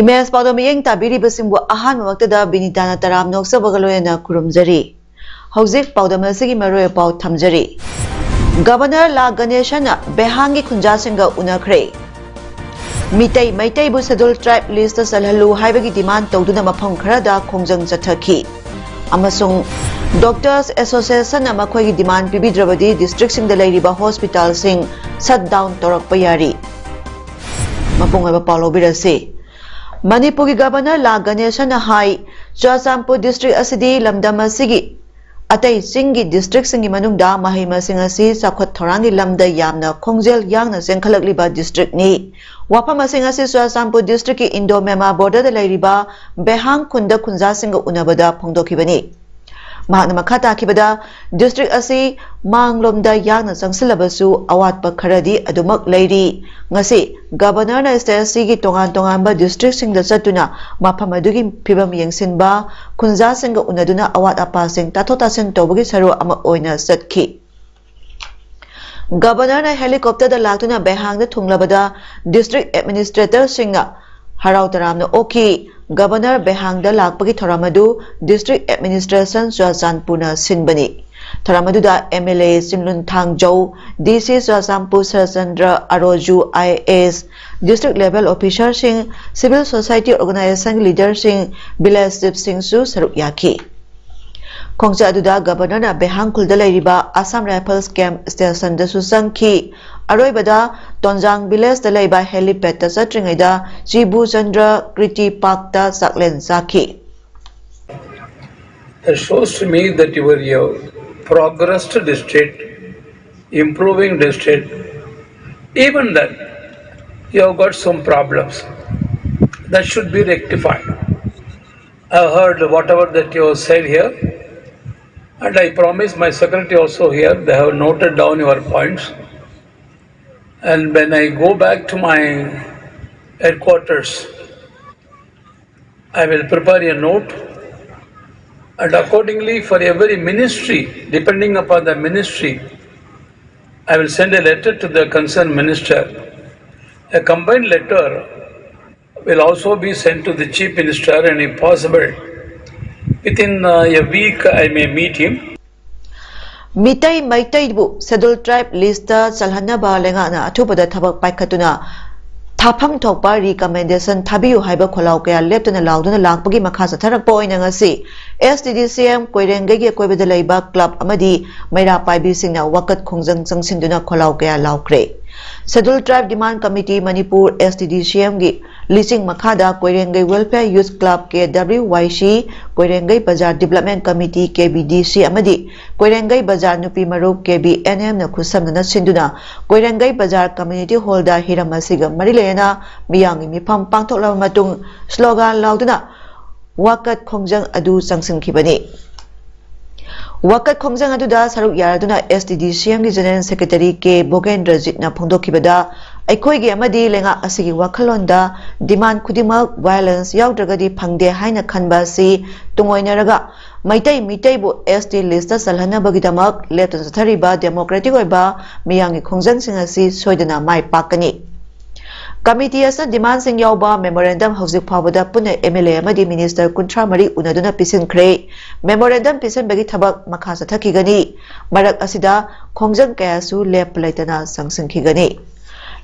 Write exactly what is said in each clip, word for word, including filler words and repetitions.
Image ꯄꯥꯎꯗꯝ ꯃꯤꯠꯌꯦꯡ ꯇꯥꯕꯤꯔꯤꯕꯁꯤꯡꯕꯨ ꯑꯍꯥꯟꯕꯃꯛꯇꯗ ꯕꯤꯅꯤꯇꯥꯅ ꯇꯔꯥꯝꯅ ꯑꯣꯛꯆꯕꯒ ꯂꯣꯏꯅꯅ ꯈꯨꯔꯨꯝꯖꯔꯤ꯫ ꯍꯧꯖꯤꯛ ꯄꯥꯎꯗꯝ ꯑꯁꯤꯒꯤ ꯃꯔꯨꯑꯣꯏꯕ ꯄꯥꯎ ꯊꯝꯖꯔꯤ꯫ ꯒꯕꯔꯅꯔ ꯂꯥ ꯒꯅꯦꯁꯟꯅ ꯕꯦꯍꯥꯡꯒꯤ ꯈꯨꯟꯖꯥꯁꯤꯡꯒ ꯎꯅꯈ꯭ꯔꯦ꯫ ꯃꯤꯇꯩ ꯃꯩꯇꯩꯕꯨ ꯁꯦꯗꯨꯜ ꯇ꯭ꯔꯥꯏꯕ ꯂꯤꯁꯇ ꯆꯜꯍꯜꯂꯨ ꯍꯥꯏꯕꯒꯤ ꯗꯤꯃꯥꯟ ꯇꯧꯗꯨꯅ ꯃꯐꯝ ꯈꯔꯗ ꯈꯣꯡꯖꯪ ꯆꯠꯊꯈꯤ꯫ ꯑꯃꯁꯨꯡ ꯗꯣꯛꯇꯔꯁ ꯑꯦꯁꯣꯁꯤꯌꯦꯁꯟꯅ ꯃꯈꯣꯏꯒꯤ ꯗꯤꯃꯥꯟ ꯄꯤꯕꯤꯗ꯭ꯔꯕꯗꯤ ꯗꯤꯁꯇ꯭ꯔꯤꯛꯁꯤꯡꯗ ꯂꯩꯔꯤꯕ ꯍꯣꯁꯄꯤꯇꯥꯜꯁꯤꯡ ꯁꯠ ꯗꯥꯎꯟ ꯇꯧꯔꯛꯄ ꯌꯥꯔꯤ꯫ ꯃꯄꯨꯡ ꯑꯣꯏꯕ ꯄꯥꯎ ꯂꯧꯕꯤꯔꯁꯤ꯫ ꯃꯅꯤꯄꯨꯔꯒꯤ ꯒꯕꯔꯅꯔ ꯂꯥ ꯒꯅꯦꯁꯟꯅ ꯍꯥꯏ, ꯆꯨꯔꯥꯆꯥꯟꯄꯨꯔ ꯗꯤꯁꯇ꯭ꯔꯤꯛ ꯑꯁꯤꯗꯤ ꯂꯝꯗꯝ ꯑꯁꯤꯒꯤ ꯑꯇꯩ ꯆꯤꯡꯒꯤ ꯗꯤꯁꯇ꯭ꯔꯤꯛꯁꯤꯡꯒꯤ ꯃꯅꯨꯡꯗ ꯃꯍꯩ ꯃꯁꯤꯡ ꯑꯁꯤ ꯆꯥꯎꯈꯠ ꯊꯧꯔꯥꯡꯒꯤ ꯂꯝꯗ ꯌꯥꯝꯅ ꯈꯣꯡꯖꯦꯜ ꯌꯥꯡꯅ ꯆꯦꯟꯈꯠꯂꯛꯂꯤꯕ ꯗꯤꯁꯇ꯭ꯔꯤꯛꯅꯤ꯫ ꯋꯥꯐꯝ ꯑꯁꯤꯡ ꯑꯁꯤ ꯆꯨꯔꯥꯆꯥꯟꯄꯨꯔ ꯗꯤꯁꯇ꯭ꯔꯤꯛꯀꯤ ꯏꯟꯗꯣ ꯃ꯭ꯌꯥꯟꯃꯥꯔ ꯕꯣꯔꯗꯔꯗ ꯂꯩꯔꯤꯕ ꯕꯦꯍꯥꯡ ꯈꯨꯟꯗ ꯈꯨꯟꯖꯥꯁꯤꯡꯒ ꯎꯅꯕꯗ ꯐꯣꯡꯗꯣꯛꯈꯤꯕꯅꯤ꯫ ꯃꯍꯥꯛꯅ ꯃꯈꯥ ꯇꯥꯈꯤꯕꯗ, ꯗꯤꯁꯇ꯭ꯔꯤꯛ ꯑꯁꯤ ꯃꯥꯡꯂꯣꯝꯗ ꯌꯥꯡꯅ ꯆꯪꯁꯤꯜꯂꯕꯁꯨ ꯑꯋꯥꯠꯄ ꯈꯔꯗꯤ ꯑꯗꯨꯃꯛ ꯂꯩꯔꯤ꯫ ꯉꯁꯤ ꯒꯕꯔꯅꯔꯅ ꯁ꯭ꯇꯦꯠ ꯑꯁꯤꯒꯤ ꯇꯣꯉꯥꯟ ꯇꯣꯉꯥꯟꯕ ꯗꯤꯁꯇ꯭ꯔꯤꯛꯁꯤꯡꯗ ꯆꯠꯇꯨꯅ ꯃꯐꯝ ꯑꯗꯨꯒꯤ ꯐꯤꯕꯝ ꯌꯦꯡꯁꯤꯟꯕ, ꯈꯨꯟꯖꯥꯁꯤꯡꯒ ꯎꯅꯗꯨꯅ ꯑꯋꯥꯠ ꯑꯄꯥꯁꯤꯡ ꯇꯥꯊꯣꯛ ꯇꯥꯁꯤꯟ ꯇꯧꯕꯒꯤ ꯁꯔꯨꯛ ꯑꯃ ꯑꯣꯏꯅ ꯆꯠꯈꯤ꯫ ꯒꯕꯔꯅꯔꯅ ꯍꯦꯂꯤꯀꯣꯞꯇꯔꯗ ꯂꯥꯛꯇꯨꯅ ꯕꯦꯍꯥꯡꯗ ꯊꯨꯡꯂꯕꯗ ꯗꯤꯁꯇ꯭ꯔꯤꯛ ꯑꯦꯗꯃꯤꯅꯤꯁꯇ꯭ꯔꯦꯇꯔꯁꯤꯡꯅ ꯍꯔꯥꯎ ꯇꯔꯥꯝꯅ ꯑꯣꯛꯈꯤ꯫ ꯒꯕꯔꯅꯔ ꯕꯦꯍꯥꯡꯗ ꯂꯥꯛꯄꯒꯤ ꯊꯧꯔꯝ ꯑꯗꯨ ꯗꯤꯁꯇ꯭ꯔꯤꯛ ꯑꯦꯗꯃꯤꯅꯤꯁꯇ꯭ꯔꯦꯁꯟ ꯆꯨꯔꯥꯆꯥꯟꯄꯨꯔꯅ ꯁꯤꯟꯕꯅꯤ꯫ ꯊꯧꯔꯝ ꯑꯗꯨꯗ M L A ꯆꯤꯡꯂꯨꯟ Thangjou, D C Churachandpur Saratchandra Aroju I A S, district level ꯑꯣꯐꯤꯁꯥꯔꯁꯤꯡ, ꯁꯤꯚꯤꯜ ꯁꯣꯁꯥꯏꯇꯤ ꯑꯣꯔꯒꯅꯥꯏꯖꯦꯁꯟꯒꯤ ꯂꯤꯗꯔꯁꯤꯡ, ꯚꯤꯂꯦꯖ ꯆꯤꯐꯁꯤꯡꯁꯨ ꯁꯔꯨꯛ ꯌꯥꯈꯤ꯫ ꯈꯣꯡꯆꯠ ꯑꯗꯨꯗ ꯒꯕꯔꯅꯔꯅ ꯕꯦꯍꯥꯡ ꯈꯨꯜꯗ ꯂꯩꯔꯤꯕ ꯑꯁꯥꯝ ꯔꯥꯏꯐꯜꯁ ꯀꯦꯝꯞ ꯁ꯭ꯇꯦꯁꯟꯗꯁꯨ ꯆꯪꯈꯤ꯫ ꯑꯔꯣꯏꯕꯗ ꯇꯣꯟꯖꯥꯡ ꯚꯤꯂꯦꯖꯇ ꯂꯩꯕ ꯍꯦꯂꯤꯄꯦꯗꯇ ꯆꯠꯇ꯭ꯔꯤꯉꯩꯗ ꯆꯤꯕꯨ ꯆꯟꯗ꯭ꯔ ꯀ꯭ꯔꯤꯇꯤ ꯄꯥꯔꯛꯇ ꯆꯥꯛꯂꯦꯟ ꯆꯥꯈꯤ꯫ It shows to me that you were a progressed district, improving district. Even then, you have got some problems. That should be rectified. I heard whatever that you said here, and I promise my secretary also here, they have noted down your points. And when I go back to my headquarters, I will prepare a note, and accordingly, for every ministry, depending upon the ministry, I will send a letter to the concerned minister. A combined letter will also be sent to the chief minister, and if possible, within uh, a week, I may meet him. Meitei ꯃꯩꯇꯩꯕꯨ Scheduled Tribe list ꯆꯜꯍꯟꯅꯕ ꯂꯩꯉꯥꯛꯅ ꯑꯊꯨꯕꯗ ꯊꯕꯛ ꯄꯥꯏꯈꯠꯇꯨꯅ ꯊꯥꯐꯝ ꯊꯣꯛꯄ recommendation ꯊꯥꯕꯤꯌꯨ ꯍꯥꯏꯕ ꯈꯣꯜꯂꯥꯎ ꯀꯌꯥ ꯂꯦꯞꯇꯅ ꯂꯥꯎꯗꯨꯅ ꯂꯥꯛꯄꯒꯤ ꯃꯈꯥ ꯆꯠꯊꯔꯛꯄ ꯑꯣꯏꯅ ꯉꯁꯤ S T D C M ꯀꯣꯏꯔꯦꯡꯒꯩꯒꯤ ꯑꯀꯣꯏꯕꯗ ꯂꯩꯕ club ꯑꯃꯗꯤ ꯃꯩꯔꯥ ꯄꯥꯏꯕꯤꯁꯤꯡꯅ ꯋꯥꯀꯠ ꯈꯣꯡꯖꯪ ꯆꯪꯁꯤꯟꯗꯨꯅ ꯈꯣꯜꯂꯥꯎ ꯀꯌꯥ ꯂꯥꯎꯈ꯭ꯔꯦ꯫ Scheduled Tribe Demand Committee Manipur S T D C M ꯒꯤ ꯂꯤꯆꯤꯡ ꯃꯈꯥꯗ ꯀꯣꯏꯔꯦꯡꯒꯩ Welfare Youth Club K W Y C, ꯀꯣꯏꯔꯦꯡꯒꯩ ꯕꯖꯥꯔ Development Committee K B D C ꯑꯃꯗꯤ ꯀꯣꯏꯔꯦꯡꯒꯩ ꯕꯖꯥꯔ ꯅꯨꯄꯤ ꯃꯔꯨꯞ K B N M ꯅ ꯈꯨꯠꯁꯝꯅꯅ ꯁꯤꯟꯗꯨꯅ ꯀꯣꯏꯔꯦꯡꯒꯩ ꯕꯖꯥꯔ Community Hall ꯗ ꯍꯤꯔꯝ ꯑꯁꯤꯒ ꯃꯔꯤ ꯂꯩꯅꯅ ꯃꯤꯌꯥꯝꯒꯤ ꯃꯤꯐꯝ ꯄꯥꯡꯊꯣꯛꯂꯕ ꯃꯇꯨꯡ slogan ꯂꯥꯎꯗꯨꯅ ꯋꯥꯀꯠ ꯈꯣꯡꯖꯪ ꯑꯗꯨ ꯆꯪꯁꯤꯟꯈꯤꯕꯅꯤ꯫ ꯋꯥꯀꯠ ꯈꯣꯡꯖꯪ ꯑꯗꯨꯗ ꯁꯔꯨꯛ ꯌꯥꯔꯗꯨꯅ S T D C M ꯒꯤ General Secretary K ꯚꯣꯒꯦꯟꯗ꯭ꯔꯖꯤꯠꯅ ꯐꯣꯡꯗꯣꯛꯈꯤꯕꯗ, ꯑꯩꯈꯣꯏꯒꯤ ꯑꯃꯗꯤ ꯂꯩꯉꯥꯛ ꯑꯁꯤꯒꯤ ꯋꯥꯈꯜꯂꯣꯟꯗ demand ꯈꯨꯗꯤꯡꯃꯛ violence ꯌꯥꯎꯗ꯭ꯔꯒꯗꯤ ꯐꯪꯗꯦ ꯍꯥꯏꯅ ꯈꯟꯕ ꯑꯁꯤ ꯇꯨꯡꯑꯣꯏꯅꯔꯒ ꯃꯩꯇꯩ ꯃꯤꯇꯩꯕꯨ S T list ꯆꯜꯍꯟꯅꯕꯒꯤꯗꯃꯛ ꯂꯦꯞꯇꯅ ꯆꯠꯊꯔꯤꯕ democratic ꯑꯣꯏꯕ ꯃꯤꯌꯥꯝꯒꯤ ꯈꯣꯡꯖꯪꯁꯤꯡ ꯑꯁꯤ ꯁꯣꯏꯗꯅ ꯃꯥꯏ ꯄꯥꯛꯀꯅꯤ꯫ Committee ꯑꯁꯤꯅ demandꯁꯤꯡ ꯌꯥꯎꯕ memorandum ꯍꯧꯖꯤꯛ ꯐꯥꯎꯕꯗ ꯄꯨꯟꯅ M L A ꯑꯃꯗꯤ minister ꯀꯨꯟꯊ꯭ꯔꯥ ꯃꯔꯤ ꯎꯅꯗꯨꯅ ꯄꯤꯁꯤꯟꯈ꯭ꯔꯦ꯫ Memorandum ꯄꯤꯁꯤꯟꯕꯒꯤ ꯊꯕꯛ ꯃꯈꯥ ꯆꯠꯊꯈꯤꯒꯅꯤ꯫ ꯃꯔꯛ ꯑꯁꯤꯗ ꯈꯣꯡꯖꯪ ꯀꯌꯥꯁꯨ ꯂꯦꯞꯄ ꯂꯩꯇꯅ ꯆꯪꯁꯤꯟꯈꯤꯒꯅꯤ꯫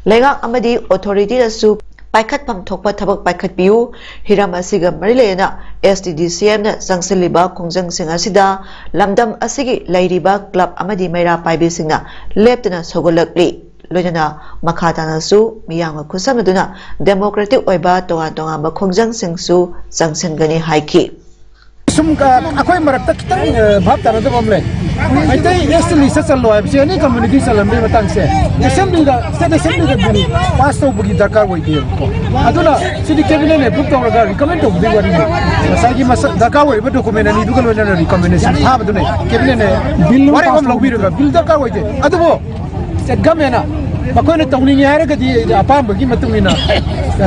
ꯂꯩꯉꯥꯛ ꯑꯃꯗꯤ authorityꯅꯁꯨ ꯄꯥꯏꯈꯠꯐꯝ ꯊꯣꯛꯄ ꯊꯕꯛ ꯄꯥꯏꯈꯠꯄꯤꯌꯨ꯫ ꯍꯤꯔꯝ ꯑꯁꯤꯒ ꯃꯔꯤ ꯂꯩꯅꯅ S T D C M ꯅ ꯆꯪꯁꯤꯜꯂꯤꯕ ꯈꯣꯡꯖꯪꯁꯤꯡ ꯑꯁꯤꯗ ꯂꯝꯗꯝ ꯑꯁꯤꯒꯤ ꯂꯩꯔꯤꯕ club ꯑꯃꯗꯤ ꯃꯩꯔꯥ ꯄꯥꯏꯕꯤꯁꯤꯡꯅ ꯂꯦꯞꯇꯅ ꯁꯧꯒꯠꯂꯛꯂꯤ꯫ ꯂꯣꯏꯅꯅ ꯃꯈꯥ ꯇꯥꯅꯁꯨ ꯃꯤꯌꯥꯝꯒ ꯈꯨꯠꯁꯝꯅꯗꯨꯅ democratic ꯑꯣꯏꯕ ꯇꯣꯉꯥꯟ ꯇꯣꯉꯥꯟꯕ ꯈꯣꯡꯖꯪꯁꯤꯡꯁꯨ ꯆꯪꯁꯤꯟꯒꯅꯤ ꯍꯥꯏꯈꯤ꯫ ꯁꯨꯝ ꯑꯩꯈꯣꯏ ꯃꯔꯛꯇ ꯈꯤꯇꯪ ꯚꯥꯞ ꯇꯥꯅꯗꯕ ꯑꯃ ꯂꯩ꯫ ꯃꯩꯇꯩ ꯑꯦꯁ ꯇꯤ ꯂꯤꯁꯇ ꯆꯜꯂꯣ ꯍꯥꯏꯕꯁꯦ ꯑꯦꯅꯤ ꯀꯝꯃ꯭ꯌꯨꯅꯤꯇꯤ ꯆꯜꯂꯝꯕꯒꯤ ꯃꯇꯥꯡꯁꯦ ꯑꯦꯁꯦꯝꯕ꯭ꯂꯤꯗ, ꯁ꯭ꯇꯦꯠ ꯑꯦꯁꯦꯝꯕ꯭ꯂꯤꯗ ꯕꯤꯜ ꯄꯥꯁ ꯇꯧꯕꯒꯤ ꯗꯔꯀꯥꯔ ꯑꯣꯏꯗꯦꯕꯀꯣ꯫ ꯑꯗꯨꯅ ꯁꯤꯗꯤ ꯀꯦꯕꯤꯅꯦꯠꯅ ꯑꯦꯄ꯭ꯔꯨꯞ ꯇꯧꯔꯒ ꯔꯤꯀꯃꯦꯟ ꯇꯧꯕꯗꯨꯒꯤ ꯋꯥꯔꯤꯅꯤ꯫ ꯉꯁꯥꯏꯒꯤ ꯃꯁꯛ ꯗꯔꯀꯥꯔ ꯑꯣꯏꯔꯤꯕ ꯗꯣꯀꯨꯃꯦꯟ ꯑꯅꯤꯗꯨꯒ ꯂꯣꯏꯅꯅ ꯔꯤꯀꯃꯦꯟꯗꯦꯁꯟ ꯊꯥꯕꯗꯨꯅ ꯀꯦꯕꯤꯅꯦꯠꯅ ꯋꯥꯔꯦꯞ ꯑꯃ ꯂꯧꯕꯤꯔꯒ ꯕꯤꯜ ꯗꯔꯀꯥꯔ ꯑꯣꯏꯗꯦ꯫ ꯑꯗꯨꯕꯨ ꯁ꯭ꯇꯦꯠ ꯒꯃꯦꯟꯅ ꯃꯈꯣꯏꯅ ꯇꯧꯅꯤꯡꯉꯦ ꯍꯥꯏꯔꯒꯗꯤ ꯑꯄꯥꯝꯕꯒꯤ ꯃꯇꯨꯡ ꯏꯟꯅ, ꯑ,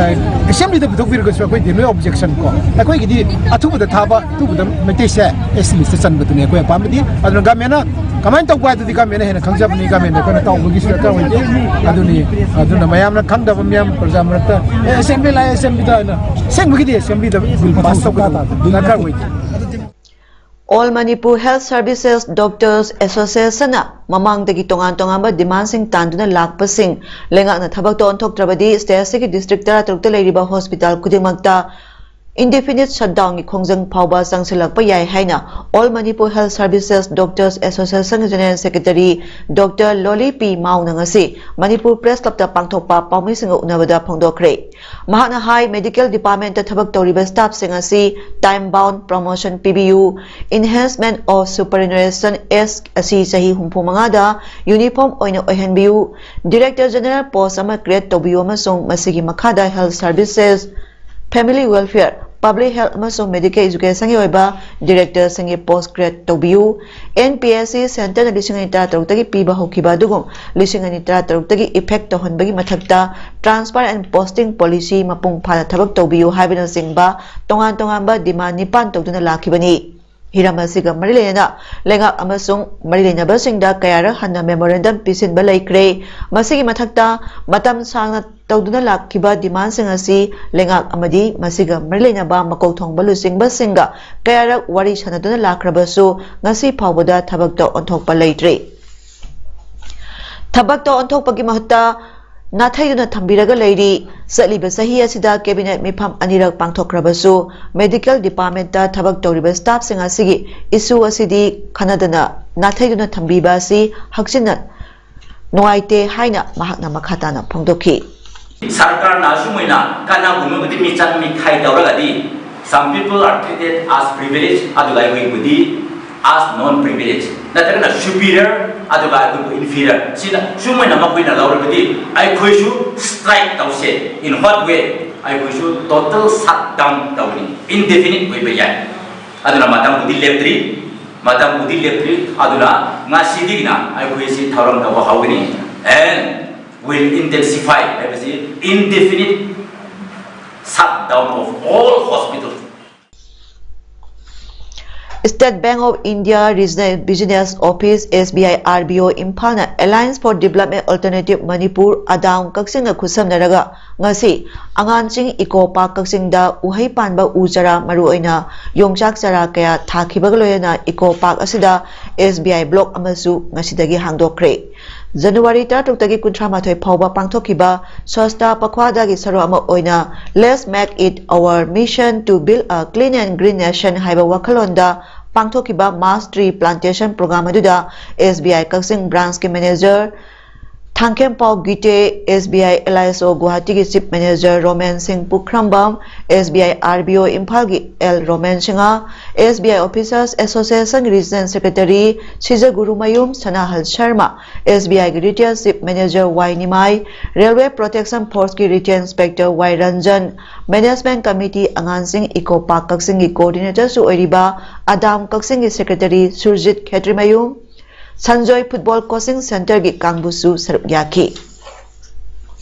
ꯑꯦꯁꯦꯝꯕ꯭ꯂꯤꯗ ꯄꯨꯊꯣꯛꯄꯤꯔꯒꯁꯨ ꯑꯩꯈꯣꯏꯗꯤ ꯅꯣꯏ ꯑꯣꯕꯖꯦꯛꯁꯟ ꯀꯣ꯫ ꯑꯩꯈꯣꯏꯒꯤꯗꯤ ꯑꯊꯨꯕꯗ ꯊꯥꯕ, ꯑꯊꯨꯕꯗ ꯃꯩꯇꯩꯁꯦ ꯑꯦꯁ ꯇꯤ ꯂꯤꯁꯇ ꯆꯟꯕꯗꯨꯅꯤ ꯑꯩꯈꯣꯏ ꯑꯄꯥꯝꯕꯗꯤ꯫ ꯑꯗꯨꯅ ꯒꯃꯦꯟꯅ ꯀꯃꯥꯏꯅ ꯇꯧꯕ ꯍꯥꯏꯗꯨꯗꯤ ꯒꯃꯦꯟꯅ ꯍꯦꯟꯅ ꯈꯪꯖꯕꯅꯤ, ꯒꯃꯦꯟꯅ ꯑꯩꯈꯣꯏꯅ ꯇꯧꯕꯒꯤꯁꯨ ꯗꯔꯀꯥꯔ ꯑꯣꯏꯗꯦ꯫ ꯑꯗꯨꯅꯤ, ꯑꯗꯨꯅ ꯃꯌꯥꯝꯅ ꯈꯪꯗꯕ, ꯃꯤꯌꯥꯝ ꯄ꯭ꯔꯖꯥ ꯃꯔꯛꯇ "ꯑꯦ, ꯑꯦꯁꯦꯝꯕ꯭ꯂꯤ ꯂꯥꯛꯑꯦ, ꯑꯦꯁꯦꯝꯕ꯭ꯂꯤꯗ" ꯍꯥꯏꯅ, ꯑꯁꯦꯡꯕꯒꯤꯗꯤ ꯑꯦꯁꯦꯝꯕ꯭ꯂꯤꯗ ꯕꯤꯜ ꯄꯥꯁ ꯇꯧꯒꯗꯕ ꯗꯔꯀꯥꯔ ꯑꯣꯏꯗꯦ꯫ All Manipur Health Services Doctors Associationꯅ ꯃꯃꯥꯡꯗꯒꯤ ꯇꯣꯉꯥꯟ ꯇꯣꯉꯥꯟꯕ ꯗꯤꯃꯥꯟꯁꯤꯡ ꯇꯥꯟꯗꯨꯅ ꯂꯥꯛꯄꯁꯤꯡ ꯂꯩꯉꯥꯛꯅ ꯊꯕꯛꯇ ꯑꯣꯟꯊꯣꯛꯇ꯭ꯔꯕꯗꯤ ꯁ꯭ꯇꯦꯠ ꯑꯁꯤꯒꯤ ꯗꯤꯁꯇ꯭ꯔꯤꯛ ꯇꯔꯥꯇꯔꯨꯛꯇ ꯂꯩꯔꯤꯕ ꯍꯣꯁꯄꯤꯇꯥꯜ ꯈꯨꯗꯤꯡꯃꯛꯇ indefinite shutdownꯒꯤ ꯈꯣꯡꯖꯪ ꯐꯥꯎꯕ ꯆꯪꯁꯤꯜꯂꯛꯄ ꯌꯥꯏ ꯍꯥꯏꯅ All Manipur Health Services Doctors Associationꯒꯤ General Secretary Doctor Loli P ꯃꯥꯎꯅ ꯉꯁꯤ ꯃꯅꯤꯄꯨꯔ ꯄ꯭ꯔꯦꯁ ꯀ꯭ꯂꯕꯇ ꯄꯥꯡꯊꯣꯛꯄ ꯄꯥꯎꯃꯤꯁꯤꯡꯒ ꯎꯅꯕꯗ ꯐꯣꯡꯗꯣꯛꯈ꯭ꯔꯦ꯫ ꯃꯍꯥꯛꯅ ꯍꯥꯏ, ꯃꯦꯗꯤꯀꯦꯜ ꯗꯤꯄꯥꯔꯠꯃꯦꯟꯇ ꯊꯕꯛ ꯇꯧꯔꯤꯕ ꯁ꯭ꯇꯥꯐꯁꯤꯡ ꯑꯁꯤ time bound promotion ꯄꯤꯕꯤꯌꯨ, enhancement of superannuation age ꯑꯁꯤ ꯆꯍꯤ ꯍꯨꯝꯐꯨ ꯃꯉꯥꯗ ꯌꯨꯅꯤꯐꯣꯔꯝ ꯑꯣꯏꯅ ꯑꯣꯏꯍꯟꯕꯤꯌꯨ, ꯗꯤꯔꯦꯛꯇꯔ ꯖꯦꯅꯔꯦꯜ ꯄꯣꯁ ꯑꯃ ꯀ꯭ꯔꯤꯌꯦꯠ ꯇꯧꯕꯤꯌꯨ ꯑꯃꯁꯨꯡ ꯃꯁꯤꯒꯤ ꯃꯈꯥꯗ health services, family welfare, public health ꯑꯃꯁꯨꯡ ꯃꯦꯗꯤꯀꯦꯜ ꯑꯦꯖꯨꯀꯦꯁꯟꯒꯤ ꯑꯣꯏꯕ ꯗꯤꯔꯦꯛꯇꯔꯁꯤꯡꯒꯤ ꯄꯣꯁ ꯀ꯭ꯔꯤꯌꯦꯠ ꯇꯧꯕꯤꯌꯨ꯫ ꯑꯦꯟ ꯄꯤ ꯑꯦꯁ ꯁꯤ ꯁꯦꯟꯇꯔꯅ ꯂꯤꯁꯤꯡ ꯑꯅꯤ ꯇꯔꯥꯇꯔꯨꯛꯇꯒꯤ ꯄꯤꯕ ꯍꯧꯈꯤꯕ ꯑꯗꯨꯒꯨꯝ ꯂꯤꯁꯤꯡ ꯑꯅꯤ ꯇꯔꯥꯇꯔꯨꯛꯇꯒꯤ ꯏꯐꯦꯛ ꯇꯧꯍꯟꯕꯒꯤ ꯃꯊꯛꯇ transfer and posting policy ꯃꯄꯨꯡ ꯐꯥꯅ ꯊꯕꯛ ꯇꯧꯕꯤꯌꯨ ꯍꯥꯏꯕꯅꯆꯤꯡꯕ ꯇꯣꯉꯥꯟ ꯇꯣꯉꯥꯟꯕ ꯗꯤꯃꯥꯟ ꯅꯤꯄꯥꯟ ꯇꯧꯗꯨꯅ ꯂꯥꯛꯈꯤꯕꯅꯤ꯫ ꯍꯤꯔꯝ ꯑꯁꯤꯒ ꯃꯔꯤ ꯂꯩꯅꯅ ꯂꯩꯉꯥꯛ ꯑꯃꯁꯨꯡ ꯃꯔꯤ ꯂꯩꯅꯕꯁꯤꯡꯗ ꯀꯌꯥꯔꯛ ꯍꯟꯅ ꯃꯦꯃꯣꯔꯦꯟꯗꯝ ꯄꯤꯁꯤꯟꯕ ꯂꯩꯈ꯭ꯔꯦ꯫ ꯃꯁꯤꯒꯤ ꯃꯊꯛꯇ ꯃꯇꯝ ꯁꯥꯡꯅ ꯇꯧꯗꯨꯅ ꯂꯥꯛꯈꯤꯕ ꯗꯤꯃꯥꯟꯁꯤꯡ ꯑꯁꯤ ꯂꯩꯉꯥꯛ ꯑꯃꯗꯤ ꯃꯁꯤꯒ ꯃꯔꯤ ꯂꯩꯅꯕ ꯃꯀꯣꯛ ꯊꯣꯡꯕ ꯂꯨꯆꯤꯡꯕꯁꯤꯡꯒ ꯀꯌꯥꯔꯛ ꯋꯥꯔꯤ ꯁꯥꯟꯅꯗꯨꯅ ꯂꯥꯛꯈ꯭ꯔꯕꯁꯨ ꯉꯁꯤ ꯐꯥꯎꯕꯗ ꯊꯕꯛꯇ ꯑꯣꯟꯊꯣꯛꯄ ꯂꯩꯇ꯭ꯔꯤ꯫ ꯊꯕꯛꯇ ꯑꯣꯟꯊꯣꯛꯄꯒꯤ ꯃꯍꯨꯠꯇ ꯅꯥꯊꯩꯗꯨꯅ ꯊꯝꯕꯤꯔꯒ ꯂꯩꯔꯤ꯫ ꯆꯠꯂꯤꯕ ꯆꯍꯤ ꯑꯁꯤꯗ ꯀꯦꯕꯤꯅꯦꯠ ꯃꯤꯐꯝ ꯑꯅꯤꯔꯛ ꯄꯥꯡꯊꯣꯛꯈ꯭ꯔꯕꯁꯨ ꯃꯦꯗꯤꯀꯦꯜ ꯗꯤꯄꯥꯔꯠꯃꯦꯟꯇ ꯊꯕꯛ ꯇꯧꯔꯤꯕ ꯁ꯭ꯇꯥꯐꯁꯤꯡ ꯑꯁꯤꯒꯤ ꯏꯁꯨ ꯑꯁꯤꯗꯤ ꯈꯟꯅꯗꯅ ꯅꯥꯊꯩꯗꯨꯅ ꯊꯝꯕꯤꯕ ꯑꯁꯤ ꯍꯛꯆꯤꯟꯅ ꯅꯨꯡꯉꯥꯏꯇꯦ ꯍꯥꯏꯅ ꯃꯍꯥꯛꯅ ꯃꯈꯥ ꯇꯥꯅ ꯐꯣꯡꯗꯣꯛꯈꯤ꯫ ꯁꯔꯀꯥꯔꯅ ꯑꯁꯨꯝ ꯑꯣꯏꯅ ꯀꯥꯟꯅꯕ ꯄꯨꯝꯅꯃꯛꯇꯤ ꯃꯤꯆꯪ ꯃꯤꯈꯥꯏ ꯇꯧꯔꯒꯗꯤ, some people are treated as privilege, ꯑꯗꯨꯒ ꯑꯩꯈꯣꯏꯕꯨꯗꯤ As non privilege ꯅꯠꯇ꯭ꯔꯒꯅ superior ꯑꯗꯨꯒ ꯑꯩꯈꯣꯏꯕꯨ inferior ꯁꯤꯅ ꯁꯨꯃꯥꯏꯅ ꯃꯈꯣꯏꯅ ꯂꯧꯔꯕꯗꯤ ꯑꯩꯈꯣꯏꯁꯨ strike ꯇꯧꯁꯦ꯫ In what way? ꯑꯩꯈꯣꯏꯁꯨ total shutdown ꯇꯧꯒꯅꯤ꯫ Indefinite ꯑꯣꯏꯕ ꯌꯥꯏ꯫ ꯑꯗꯨꯅ ꯃꯇꯝꯕꯨꯗꯤ ꯂꯦꯞꯇ꯭ꯔꯤ꯫ ꯃꯇꯝꯕꯨꯗꯤ ꯂꯦꯞꯇ꯭ꯔꯤ꯫ ꯑꯗꯨꯅ ꯉꯁꯤꯗꯒꯤꯅ ꯑꯩꯈꯣꯏꯁꯤ ꯊꯧꯔꯥꯡ ꯇꯧꯕ ꯍꯧꯒꯅꯤ꯫ And will intensify ꯍꯥꯏꯕꯁꯤ indefinite shutdown of all hospitals. State Bank of India Regional Business Office, S B I R B O, ꯏꯝꯐꯥꯜꯅ Alliance for Development Alternative Manipur, ꯑꯗꯥꯝ ꯀꯛꯆꯤꯡꯒ ꯈꯨꯠꯁꯝꯅꯔꯒ ꯉꯁꯤ ꯑꯉꯥꯟꯁꯤꯡ ꯏꯀꯣ ꯄꯥꯔꯛ ꯀꯛꯆꯤꯡꯗ ꯎꯍꯩ ꯄꯥꯟꯕ ꯎ ꯆꯥꯔꯥ, ꯃꯔꯨꯑꯣꯏꯅ ꯌꯣꯡꯆꯥꯛ ꯆꯥꯔꯥ ꯀꯌꯥ ꯊꯥꯈꯤꯕꯒ ꯂꯣꯏꯅꯅ ꯏꯀꯣ ꯄꯥꯔꯛ ꯑꯁꯤꯗ S B I block ꯑꯃꯁꯨ ꯉꯁꯤꯗꯒꯤ ꯍꯥꯡꯗꯣꯛꯈ꯭ꯔꯦ꯫ January ꯇꯔꯥꯇꯔꯨꯛꯇꯒꯤ ꯀꯨꯟꯊ꯭ꯔꯥꯃꯥꯊꯣꯏ ꯐꯥꯎꯕ ꯄꯥꯡꯊꯣꯛꯈꯤꯕ ꯁ꯭ꯋꯥꯁꯇꯥ ꯄꯈ꯭ꯋꯥꯗꯥꯒꯤ ꯁꯔꯨꯛ ꯑꯃ ꯑꯣꯏꯅ Let's Make It Our Mission to Build a Clean and Green Nation ꯍꯥꯏꯕ ꯋꯥꯈꯜꯂꯣꯟꯗ ꯄꯥꯡꯊꯣꯛꯈꯤꯕ mass tree plantation program ꯑꯗꯨꯗ S B I ꯀꯛꯆꯤꯡ branchꯀꯤ manager ꯊꯥꯡꯈꯦꯝꯄꯥꯎ ꯒꯤꯇꯦ, S B I L I S O ꯒꯨꯋꯥꯍꯥꯇꯤꯒꯤ chief manager Romen Singh Pukhrambam, S B I R B O ꯏꯝꯐꯥꯜꯒꯤ L Romen Singh, S B I Officers Association regional secretary Sijagurumayum Sanahal Sharma, S B I ꯒꯤ retail chief manager Y Nimai, Railway Protection Forceꯀꯤ retail inspector Y Ranjan, management committee ꯑꯉꯥꯟꯁꯤꯡ Ikop park ꯀꯛꯆꯤꯡꯒꯤ coordinatorꯁꯨ ꯑꯣꯏꯔꯤꯕ ꯑꯗꯥꯝ ꯀꯛꯆꯤꯡꯒꯤ secretary Surjit ꯈꯦꯇ꯭ꯔꯤꯃꯌꯨꯝ, Sanjoy football coaching centreꯒꯤ ꯀꯥꯡꯕꯨꯁꯨ ꯁꯔꯨꯛ ꯌꯥꯈꯤ꯫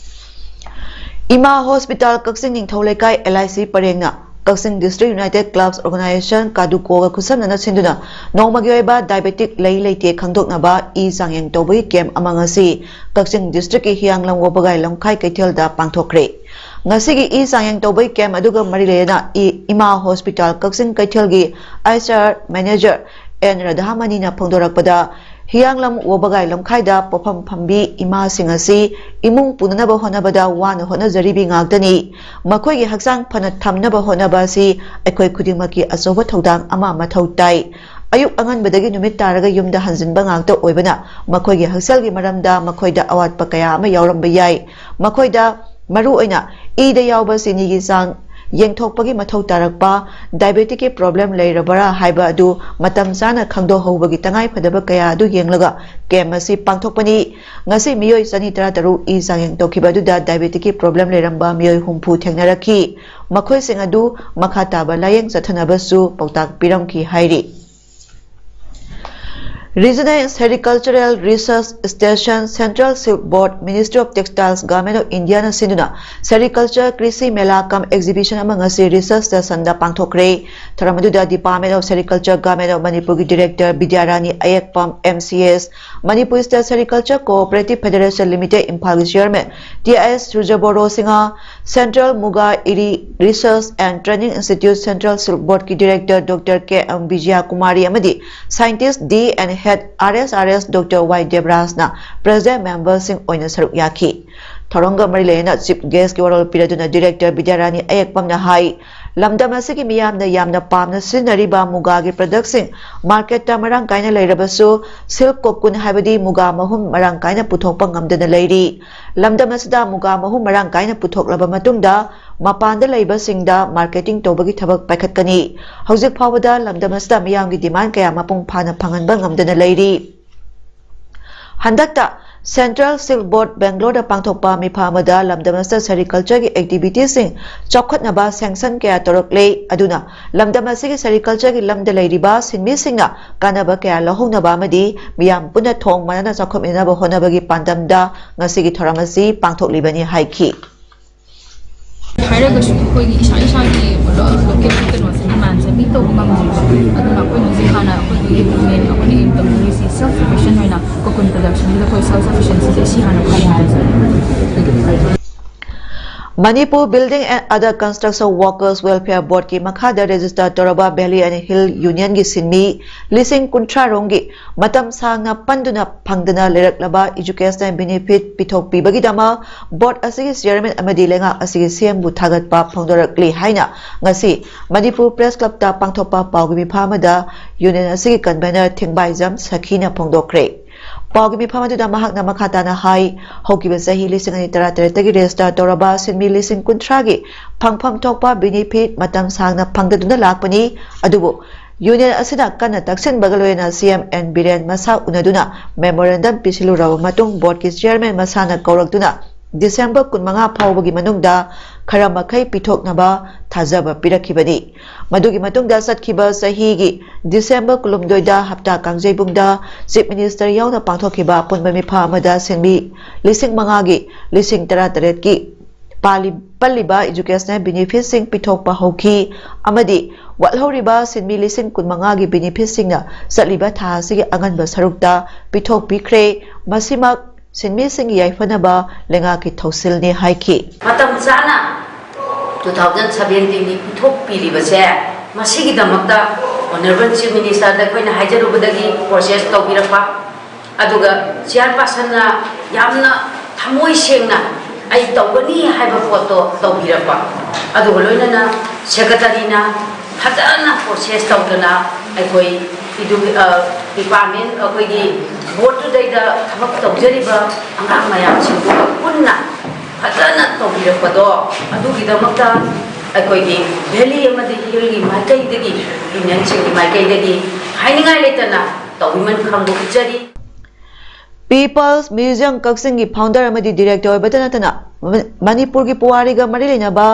ꯏꯃꯥ ꯍꯣꯁꯄꯤꯇꯥꯜ ꯀꯛꯆꯤꯡ ꯅꯤꯡꯊꯧ ꯂꯩꯀꯥꯏ L I C ꯄꯔꯦꯡꯅ Kakching District United Clubs Organisation ꯀꯥꯗꯨꯀꯣꯒ ꯈꯨꯠꯁꯝꯅꯅ ꯁꯤꯟꯗꯨꯅ ꯅꯣꯡꯃꯒꯤ ꯑꯣꯏꯕ diabetic ꯂꯩ ꯂꯩꯇꯦ ꯈꯪꯗꯣꯛꯅꯕ ꯏ ꯆꯥꯡꯌꯦꯡ ꯇꯧꯕꯒꯤ camp ꯑꯃ ꯉꯁꯤ ꯀꯛꯆꯤꯡ districtꯀꯤ ꯍꯤꯌꯥꯡꯂꯝ ꯋꯥꯕꯒꯥꯏ ꯂꯝꯈꯥꯏ ꯀꯩꯊꯦꯜꯗ ꯄꯥꯡꯊꯣꯛꯈ꯭ꯔꯦ꯫ ꯉꯁꯤꯒꯤ ꯏ ꯆꯥꯡꯌꯦꯡ ꯇꯧꯕꯒꯤ camp ꯑꯗꯨꯒ ꯃꯔꯤ ꯂꯩꯅꯅ ꯏ-, ꯏꯃꯥ ꯍꯣꯁꯄꯤꯇꯥꯜ ꯀꯛꯆꯤꯡ ꯀꯩꯊꯦꯜꯒꯤ H R manager N ꯔꯥꯙꯥꯃꯅꯤꯅ ꯐꯣꯡꯗꯣꯔꯛꯄꯗ, ꯍꯤꯌꯥꯡꯂꯝ ꯋꯥꯕꯒꯥꯏ ꯂꯝꯈꯥꯏꯗ ꯄꯣꯠꯐꯝ ꯐꯝꯕꯤ ꯏꯃꯥꯁꯤꯡ ꯑꯁꯤ ꯏꯃꯨꯡ ꯄꯨꯅꯅꯕ ꯍꯣꯠꯅꯕꯗ ꯋꯥꯅ ꯍꯣꯠꯅꯖꯔꯤꯕꯤ ꯉꯥꯛꯇꯅꯤ꯫ ꯃꯈꯣꯏꯒꯤ ꯍꯛꯆꯥꯡ ꯐꯅ ꯊꯝꯅꯕ ꯍꯣꯠꯅꯕ ꯑꯁꯤ ꯑꯩꯈꯣꯏ ꯈꯨꯗꯤꯡꯃꯛꯀꯤ ꯑꯆꯧꯕ ꯊꯧꯗꯥꯡ ꯑꯃ ꯃꯊꯧ ꯇꯥꯏ꯫ ꯑꯌꯨꯛ ꯑꯉꯟꯕꯗꯒꯤ ꯅꯨꯃꯤꯠ ꯇꯥꯔꯒ ꯌꯨꯝꯗ ꯍꯟꯖꯤꯟꯕ ꯉꯥꯛꯇ ꯑꯣꯏꯕꯅ ꯃꯈꯣꯏꯒꯤ ꯍꯛꯁꯦꯜꯒꯤ ꯃꯔꯝꯗ ꯃꯈꯣꯏꯗ ꯑꯋꯥꯠꯄ ꯀꯌꯥ ꯑꯃ ꯌꯥꯎꯔꯝꯕ ꯌꯥꯏ꯫ ꯃꯈꯣꯏꯗ ꯃꯔꯨꯑꯣꯏꯅ ꯏꯗ ꯌꯥꯎꯕ ꯆꯤꯅꯤꯒꯤ ꯆꯥꯡ ꯌꯦꯡꯊꯣꯛꯄꯒꯤ ꯃꯊꯧ ꯇꯥꯔꯛꯄ, ꯗꯥꯏꯕꯦꯇꯤꯛꯀꯤ ꯄ꯭ꯔꯣꯕ꯭ꯂꯦꯝ ꯂꯩꯔꯕꯔꯥ ꯍꯥꯏꯕ ꯑꯗꯨ ꯃꯇꯝ ꯆꯥꯅ ꯈꯪꯗꯣꯛꯍꯧꯕꯒꯤ ꯇꯉꯥꯏꯐꯗꯕ ꯀꯌꯥ ꯑꯗꯨ ꯌꯦꯡꯂꯒ ꯀꯦꯝ ꯑꯁꯤ ꯄꯥꯡꯊꯣꯛꯄꯅꯤ꯫ ꯉꯁꯤ ꯃꯤꯑꯣꯏ ꯆꯅꯤ ꯇꯔꯥꯇꯔꯨꯛ ꯏ ꯆꯥꯡꯌꯦꯡ ꯇꯧꯈꯤꯕ ꯑꯗꯨꯗ ꯗꯥꯏꯕꯦꯇꯤꯛꯀꯤ ꯄ꯭ꯔꯣꯕ꯭ꯂꯦꯝ ꯂꯩꯔꯝꯕ ꯃꯤꯑꯣꯏ ꯍꯨꯝꯐꯨ ꯊꯦꯡꯅꯔꯛꯈꯤ꯫ ꯃꯈꯣꯏꯁꯤꯡ ꯑꯗꯨ ꯃꯈꯥ ꯇꯥꯕ ꯂꯥꯌꯦꯡ ꯆꯠꯊꯅꯕꯁꯨ ꯄꯥꯎꯇꯥꯛ ꯄꯤꯔꯝꯈꯤ ꯍꯥꯏꯔꯤ꯫ Regional Sericultural Research Station, Central Silk Board, Ministry of Textiles, Government of Indiaꯅ ꯁꯤꯟꯗꯨꯅ Sericulture ꯀ꯭ꯔꯤꯁꯤ ꯃꯦꯂꯥ ꯀꯝ ꯑꯦꯛꯖꯤꯕꯤꯁꯟ ꯑꯃ ꯉꯁꯤ ꯔꯤꯁꯔꯆ ꯁ꯭ꯇꯦꯁꯟꯗ ꯄꯥꯡꯊꯣꯛꯈ꯭ꯔꯦ꯫ ꯊꯧꯔꯝ ꯑꯗꯨꯗ Department of Sericulture, Government of ꯃꯅꯤꯄꯨꯔꯒꯤ director Bidyarani Ayekpam, M C S, Manipur State Sericulture Cooperative Federation Limited ꯏꯝꯐꯥꯜꯒꯤ chairman T S Surjaboro Singh, Central Muga Eri Research and Training Institute, Central Silk Boardꯀꯤ director doctor K M Bijaya Kumari ꯑꯃꯗꯤ scientist D and head R S R S doctor Y ꯗꯦꯕꯔꯥꯖꯅ president ꯃꯦꯝꯕꯔꯁꯤꯡ ꯑꯣꯏꯅ ꯁꯔꯨꯛ ꯌꯥꯈꯤ꯫ ꯊꯧꯔꯝꯒ ꯃꯔꯤ ꯂꯩꯅꯅ ꯆꯤꯐ ꯒꯦꯁ꯭ꯠꯀꯤ ꯋꯥꯔꯣꯜ ꯄꯤꯔꯗꯨꯅ ꯗꯤꯔꯦꯛꯇꯔ ꯕꯤꯗ꯭ꯌꯥꯔꯥꯅꯤ ꯑꯌꯦꯛꯄꯝꯅ ꯍꯥꯏ, ꯂꯝꯗꯝ ꯑꯁꯤꯒꯤ ꯃꯤꯌꯥꯝꯅ ꯌꯥꯝꯅ ꯄꯥꯝꯅ ꯁꯤꯖꯤꯟꯅꯔꯤꯕ ꯃꯨꯒꯥꯒꯤ ꯄ꯭ꯔꯗꯛꯁꯤꯡ ꯃꯥꯔꯀꯦꯠꯇ ꯃꯔꯥꯡ ꯀꯥꯏꯅ ꯂꯩꯔꯕꯁꯨ, ꯁꯤꯜꯛ ꯀꯣꯀꯨꯟ ꯍꯥꯏꯕꯗꯤ ꯃꯨꯒꯥ ꯃꯍꯨꯝ ꯃꯔꯥꯡ ꯀꯥꯏꯅ ꯄꯨꯊꯣꯛꯄ ꯉꯝꯗꯅ ꯂꯩꯔꯤ꯫ ꯂꯝꯗꯝ ꯑꯁꯤꯗ ꯃꯨꯒꯥ ꯃꯍꯨꯝ ꯃꯔꯥꯡ ꯀꯥꯏꯅ ꯄꯨꯊꯣꯛꯂꯕ ꯃꯇꯨꯡꯗ ꯃꯄꯥꯟꯗ ꯂꯩꯕꯁꯤꯡꯗ ꯃꯥꯔꯀꯦꯇꯤꯡ ꯇꯧꯕꯒꯤ ꯊꯕꯛ ꯄꯥꯏꯈꯠꯀꯅꯤ꯫ ꯍꯧꯖꯤꯛ ꯐꯥꯎꯕꯗ ꯂꯝꯗꯝ ꯑꯁꯤꯗ ꯃꯤꯌꯥꯝꯒꯤ ꯗꯤꯃꯥꯟ ꯀꯌꯥ ꯃꯄꯨꯡ ꯐꯥꯅ ꯐꯪꯍꯟꯕ ꯉꯝꯗꯅ ꯂꯩꯔꯤ꯫ ꯍꯟꯗꯛꯇ Central Silk Board ꯕꯦꯡꯒ꯭ꯂꯣꯔꯗ ꯄꯥꯡꯊꯣꯛꯄ ꯃꯤꯐꯝ ꯑꯃꯗ ꯂꯝꯗꯝ ꯑꯁꯤꯗ ꯁꯦꯔꯤꯀꯜꯆꯔꯒꯤ ꯑꯦꯛꯇꯤꯚꯤꯇꯤꯁꯤꯡ ꯆꯥꯎꯈꯠꯅꯕ ꯁꯦꯡꯁꯟ ꯀꯌꯥ ꯇꯧꯔꯛꯂꯦ꯫ ꯑꯗꯨꯅ ꯂꯝꯗꯝ ꯑꯁꯤꯒꯤ ꯁꯦꯔꯤꯀꯜꯆꯔꯒꯤ ꯂꯝꯗ ꯂꯩꯔꯤꯕ ꯁꯤꯟꯃꯤꯁꯤꯡꯅ ꯀꯥꯟꯅꯕ ꯀꯌꯥ ꯂꯧꯍꯧꯅꯕ ꯑꯃꯗꯤ ꯃꯤꯌꯥꯝ ꯄꯨꯟꯅ ꯊꯣꯡ ꯃꯥꯟꯅꯅ ꯆꯥꯎꯈꯠꯃꯤꯟꯅꯅꯕ ꯍꯣꯠꯅꯕꯒꯤ ꯄꯥꯟꯗꯝꯗ ꯉꯁꯤꯒꯤ ꯊꯧꯔꯝ ꯑꯁꯤ ꯄꯥꯡꯊꯣꯛꯂꯤꯕꯅꯤ ꯍꯥꯏꯈꯤ꯫ ꯍꯥꯏꯔꯒꯁꯨ ꯑꯩꯈꯣꯏꯒꯤ ꯏꯁꯥ ꯏꯁꯥꯒꯤ ꯂꯣꯀꯦꯜ ꯀꯩꯅꯣꯁꯦ, ꯗꯤꯃꯥꯟꯁꯦ ꯃꯤꯠ ꯇꯧꯕ ꯉꯝꯗ꯭ꯔꯤꯕ꯫ ꯑꯗꯨꯅ ꯑꯩꯈꯣꯏꯅ ꯍꯧꯖꯤꯛ ꯍꯥꯟꯅ ꯑꯩꯈꯣꯏꯒꯤ ꯌꯨꯅꯤꯌꯟ ꯑꯩꯈꯣꯏꯅ ꯑꯦꯝ ꯇꯧꯅꯔꯤꯁꯤ ꯁꯦꯜꯐ ꯁꯐꯤꯁꯤꯌꯦꯟ ꯑꯣꯏꯅ ꯀꯣꯀꯨꯟ ꯄ꯭ꯔꯗꯛꯁꯟꯁꯤꯗ ꯑꯩꯈꯣꯏ ꯁꯦꯜꯐ ꯁꯐꯤꯁꯤꯌꯦꯟꯁꯤꯁꯦ ꯁꯤ ꯍꯥꯟꯅ ꯐꯪꯍꯟꯖꯔꯦ꯫ Manipur Building and Other Construction Workers Welfare Boardꯀꯤ ꯃꯈꯥꯗ ꯔꯦꯖꯤꯁꯇꯔ ꯇꯧꯔꯕ Valley and Hill Unionꯒꯤ ꯁꯤꯟꯃꯤ ꯂꯤꯁꯤꯡ ꯀꯨꯟꯊ꯭ꯔꯥ ꯔꯣꯝꯒꯤ ꯃꯇꯝ ꯁꯥꯡꯅ ꯄꯟꯗꯨꯅ ꯐꯪꯗꯅ ꯂꯩꯔꯛꯂꯕ educational benefit ꯄꯤꯊꯣꯛꯄꯤꯕꯒꯤꯗꯃꯛ ꯕꯣꯔꯗ ꯑꯁꯤꯒꯤ ꯆꯤꯌꯔꯃꯦꯟ ꯑꯃꯗꯤ ꯂꯩꯉꯥꯛ ꯑꯁꯤꯒꯤ ꯁꯤ ꯑꯦꯝꯕꯨ ꯊꯥꯒꯠꯄ ꯐꯣꯡꯗꯣꯔꯛꯂꯤ ꯍꯥꯏꯅ ꯉꯁꯤ ꯃꯅꯤꯄꯨꯔ ꯄ꯭ꯔꯦꯁ ꯀ꯭ꯂꯕꯇ ꯄꯥꯡꯊꯣꯛꯄ ꯄꯥꯎꯒꯤ ꯃꯤꯐꯝ ꯑꯃꯗ ꯌꯨꯅꯤꯌꯟ ꯑꯁꯤꯒꯤ ꯀꯟꯚꯦꯅꯔ ꯊꯦꯡꯕꯥꯏꯖꯝ ꯁꯈꯤꯅ ꯐꯣꯡꯗꯣꯛꯈ꯭ꯔꯦ꯫ ꯄꯥꯎꯒꯤ ꯃꯤꯐꯝ ꯑꯗꯨꯗ ꯃꯍꯥꯛꯅ ꯃꯈꯥ ꯇꯥꯅ ꯍꯥꯏ, ꯍꯧꯈꯤꯕ ꯆꯍꯤ ꯂꯤꯁꯤꯡ ꯑꯅꯤ ꯇꯔꯥꯇꯔꯦꯠꯇꯒꯤ register ꯇꯧꯔꯕ ꯁꯤꯟꯃꯤ ꯂꯤꯁꯤꯡ ꯀꯨꯟꯊ꯭ꯔꯥꯒꯤ ꯐꯪꯐꯝ ꯊꯣꯛꯄ benefit ꯃꯇꯝ ꯁꯥꯡꯅ ꯐꯪꯗꯗꯨꯅ ꯂꯥꯛꯄꯅꯤ꯫ ꯑꯗꯨꯕꯨ union ꯑꯁꯤꯅ ꯀꯟꯅ ꯇꯛꯁꯤꯟꯕꯒ ꯂꯣꯏꯅꯅ C M N ꯕꯤꯔꯦꯟ ꯃꯁꯥ ꯎꯅꯗꯨꯅ memorandum ꯄꯤꯁꯤꯜꯂꯨꯔꯕ ꯃꯇꯨꯡ board ꯀꯤ chairman ꯃꯁꯥꯅ ꯀꯧꯔꯛꯇꯨꯅ December ꯀꯨꯟꯃꯉꯥ ꯐꯥꯎꯕꯒꯤ ꯃꯅꯨꯡꯗ ꯈꯔ ꯃꯈꯩ ꯄꯤꯊꯣꯛꯅꯕ ꯊꯥꯖꯕ ꯄꯤꯔꯛꯈꯤꯕꯅꯤ꯫ ꯃꯗꯨꯒꯤ ꯃꯇꯨꯡꯗ ꯆꯠꯈꯤꯕ ꯆꯍꯤꯒꯤ December ꯀꯨꯟꯍꯨꯝꯗꯣꯏꯗ ꯍꯞꯇꯥ ꯀꯥꯡꯖꯩꯕꯨꯡꯗ Chief Minister ꯌꯥꯎꯅ ꯄꯥꯡꯊꯣꯛꯈꯤꯕ ꯑꯄꯨꯟꯕ ꯃꯤꯐꯝ ꯑꯃꯗ ꯁꯤꯟꯃꯤ ꯂꯤꯁꯤꯡ ꯃꯉꯥꯒꯤ ꯂꯤꯁꯤꯡ ꯇꯔꯥꯇꯔꯦꯠꯀꯤ ꯄꯥꯜꯂꯤ-, ꯄꯜꯂꯤꯕ educational benefit ꯁꯤꯡ ꯄꯤꯊꯣꯛꯄ ꯍꯧꯈꯤ ꯑꯃꯗꯤ ꯋꯥꯠꯍꯧꯔꯤꯕ ꯁꯤꯟꯃꯤ ꯂꯤꯁꯤꯡ ꯀꯨꯟꯃꯉꯥꯒꯤ benefit ꯁꯤꯡꯅ ꯆꯠꯂꯤꯕ ꯊꯥ ꯑꯁꯤꯒꯤ ꯑꯉꯟꯕ ꯁꯔꯨꯛꯇ ꯄꯤꯊꯣꯛꯄꯤꯈ꯭ꯔꯦ꯫ ꯃꯁꯤꯃꯛ ꯁꯤꯟꯃꯤꯁꯤꯡꯒꯤ ꯌꯥꯏꯐꯅꯕ ꯂꯩꯉꯥꯛꯀꯤ ꯊꯧꯁꯤꯜꯅꯤ ꯍꯥꯏꯈꯤ꯫ ꯃꯇꯝ ꯆꯥꯅ two thousand seventeen ꯒꯤ ꯄꯤꯊꯣꯛꯄꯤꯔꯤꯕꯁꯦ, ꯃꯁꯤꯒꯤꯗꯃꯛꯇ Honourable Chief Minister ꯗ ꯑꯩꯈꯣꯏꯅ ꯍꯥꯏꯖꯔꯨꯕꯗꯒꯤ process ꯇꯧꯕꯤꯔꯛꯄ, ꯑꯗꯨꯒ Chairperson ꯅ ꯌꯥꯝꯅ ꯊꯃꯣꯏ ꯁꯦꯡꯅ ꯑꯩ ꯇꯧꯒꯅꯤ ꯍꯥꯏꯕ ꯄꯣꯠꯇꯣ ꯇꯧꯕꯤꯔꯛꯄ, ꯑꯗꯨꯒ ꯂꯣꯏꯅꯅ Secretary ꯅ ꯐꯖꯅ process ꯇꯧꯗꯅ ꯑꯩꯈꯣꯏ ꯏꯗꯨ-, ꯑ, department, ꯑꯩꯈꯣꯏꯒꯤ board ꯇꯨꯗꯩꯗ ꯊꯕꯛ ꯇꯧꯖꯔꯤꯕ ꯑꯉꯥꯡ ꯃꯌꯥꯝꯁꯤꯡꯗꯨꯒ ꯄꯨꯟꯅ ꯐꯖꯅ ꯇꯧꯕꯤꯔꯛꯄꯗꯣ, ꯑꯗꯨꯒꯤꯗꯃꯛꯇ ꯑꯩꯈꯣꯏꯒꯤ valley ꯑꯃꯗꯤ hill ꯒꯤ ꯃꯥꯏꯀꯩꯗꯒꯤ, union ꯁꯤꯡꯒꯤ ꯃꯥꯏꯀꯩꯗꯒꯤ ꯍꯥꯏꯅꯤꯡꯉꯥꯏ ꯂꯩꯇꯅ ꯇꯧꯕꯤꯃꯟ ꯈꯪꯕ ꯎꯠꯆꯔꯤ꯫ People's Museum ꯀꯛꯆꯤꯡꯒꯤ founder ꯑꯃꯗꯤ director ꯑꯣꯏꯕꯇ ꯅꯠꯇꯅ ꯃ-, ꯃꯅꯤꯄꯨꯔꯒꯤ ꯄꯨꯋꯥꯔꯤꯒ ꯃꯔꯤ ꯂꯩꯅꯕ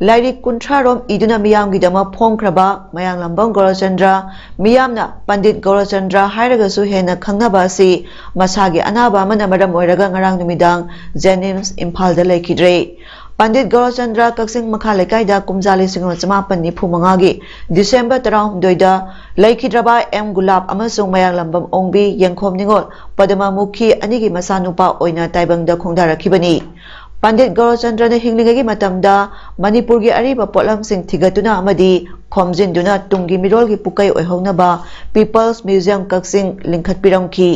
ꯂꯥꯏꯔꯤꯛ ꯀꯨꯟꯊ꯭ꯔꯥ ꯔꯣꯝ ꯏꯗꯨꯅ ꯃꯤꯌꯥꯝꯒꯤꯗꯃꯛ ꯐꯣꯡꯈ꯭ꯔꯕ ꯃꯌꯥꯡꯂꯝꯕꯝ ꯒꯧꯔꯆꯟꯗ꯭ꯔ, ꯃꯤꯌꯥꯝꯅ ꯄꯟꯗꯤꯠ ꯒꯧꯔꯆꯟꯗ꯭ꯔ ꯍꯥꯏꯔꯒꯁꯨ ꯍꯦꯟꯅ ꯈꯪꯅꯕ ꯑꯁꯤ ꯃꯁꯥꯒꯤ ꯑꯅꯥꯕ ꯑꯃꯅ ꯃꯔꯝ ꯑꯣꯏꯔꯒ ꯉꯔꯥꯡ ꯅꯨꯃꯤꯗꯥꯡ JNIMS ꯏꯝꯐꯥꯜꯗ ꯂꯩꯈꯤꯗ꯭ꯔꯦ꯫ ꯄꯟꯗꯤꯠ ꯒꯧꯔꯆꯟꯗ꯭ꯔ ꯀꯛꯆꯤꯡ ꯃꯈꯥ ꯂꯩꯀꯥꯏꯗ ꯀꯨꯝꯖꯥ ꯂꯤꯁꯤꯡ ꯑꯃ ꯆꯃꯥꯄꯟ ꯅꯤꯐꯨ ꯃꯉꯥꯒꯤ December ꯇꯔꯥꯍꯨꯝꯗꯣꯏꯗ ꯂꯩꯈꯤꯗ꯭ꯔꯕ ꯑꯦꯝ ꯒꯨꯂꯥꯞ ꯑꯃꯁꯨꯡ ꯃꯌꯥꯡꯂꯝꯕꯝ ꯑꯣꯡꯕꯤ, ꯌꯦꯡꯈꯣꯝ ꯅꯤꯉꯣꯜ, ꯄꯗꯃꯃꯨꯈꯤ ꯑꯅꯤꯒꯤ ꯃꯆꯥꯅꯨꯄꯥ ꯑꯣꯏꯅ ꯇꯥꯏꯕꯪꯗ ꯈꯣꯡꯗꯥꯔꯛꯈꯤꯕꯅꯤ꯫ ꯄꯟꯗꯤꯠ ꯒꯧꯔꯆꯟꯗ꯭ꯔꯅ ꯍꯤꯡꯂꯤꯉꯩꯒꯤ ꯃꯇꯝꯗ ꯃꯅꯤꯄꯨꯔꯒꯤ ꯑꯔꯤꯕ ꯄꯣꯠꯂꯝꯁꯤꯡ ꯊꯤꯒꯠꯇꯨꯅ ꯑꯃꯗꯤ ꯈꯣꯝꯖꯤꯟꯗꯨꯅ ꯇꯨꯡꯒꯤ ꯃꯤꯔꯣꯜꯒꯤ ꯄꯨꯀꯩ ꯑꯣꯏꯍꯧꯅꯕ People's Museum ꯀꯛꯆꯤꯡ ꯂꯤꯡꯈꯠꯄꯤꯔꯝꯈꯤ꯫